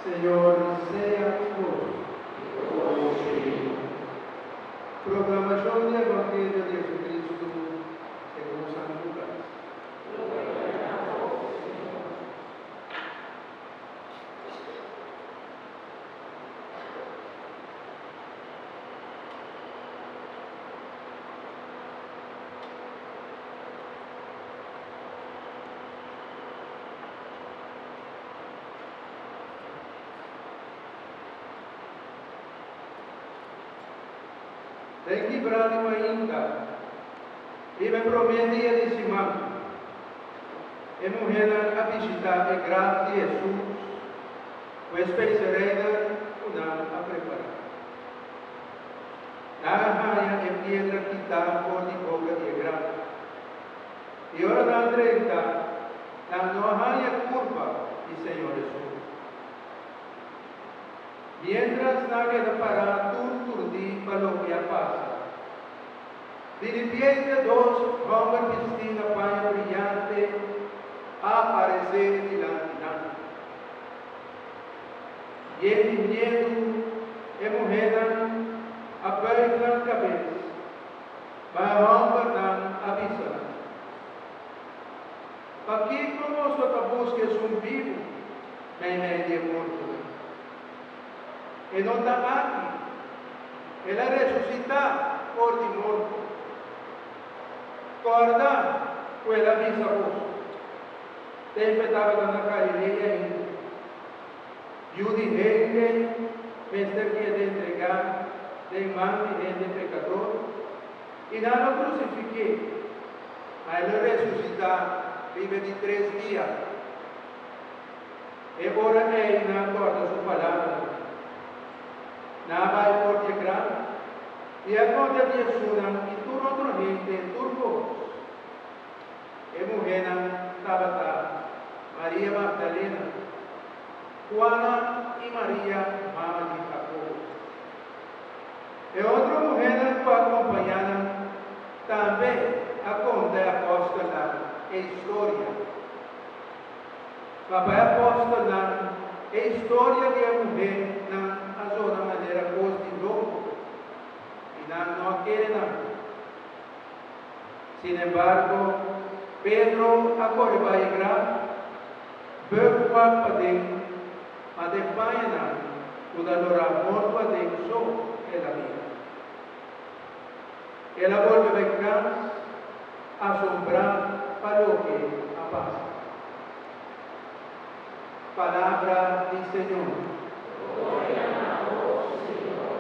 Señor sea ku boso. Proklamashon di Evangelio di Jesucristo segun San Lukas. Den kibrá di mainta, riba e promé dia di siman, e muhénan a bishitá e graf di Hesus ku e spesereinan ku nan a prepará. Nan a haña e piedra kitá for di boka di e graf. I ora nan drenta, nan no a haña kurpa di Señor Hesus. Miéntras nan keda pará tur turdí pa loke a pasa, diripiente dos hòmber bistí na paña briyante a aparesé dilanti nan. Yen di miedu, e muhénan a bùig nan kabes, ma e hòmbernan a bisa nan, Pakiko boso ta buska esun bibu meimei di e mortonan? E no ta aki, el a resusitá for di morto. Kòrda ku el a bisa boso, tempu e tabata na Galilea ainda, Yu di hende mester keda entregá den man di hende pekador, i nan lo krusifik'é, ma e lo resusitá riba e di tres dia. E ora ei nan a kòrda su palabranan. Nan a bai for di e graf i a konta di esunnan i tur otro hende tur kos. E muhénan tabata Maria Magdalena, Juana i Maria mama di Jakobo. E otro muhénan ku a kompañá nan tambe a konta e apòstelnan e historia. Ma pa e apòstelnan e historia di e muhénan a zona manera kos di loko, i nan no a kere nan. Sinembargo, Pedro a kore bai e graf, bùk wak paden, ma den pañanan ku ta lorá morto aden so el a mira. El a bolbe bai kas, asombrá pa loke a pasa. Palabra di Señor. Gloria na bo, Señor.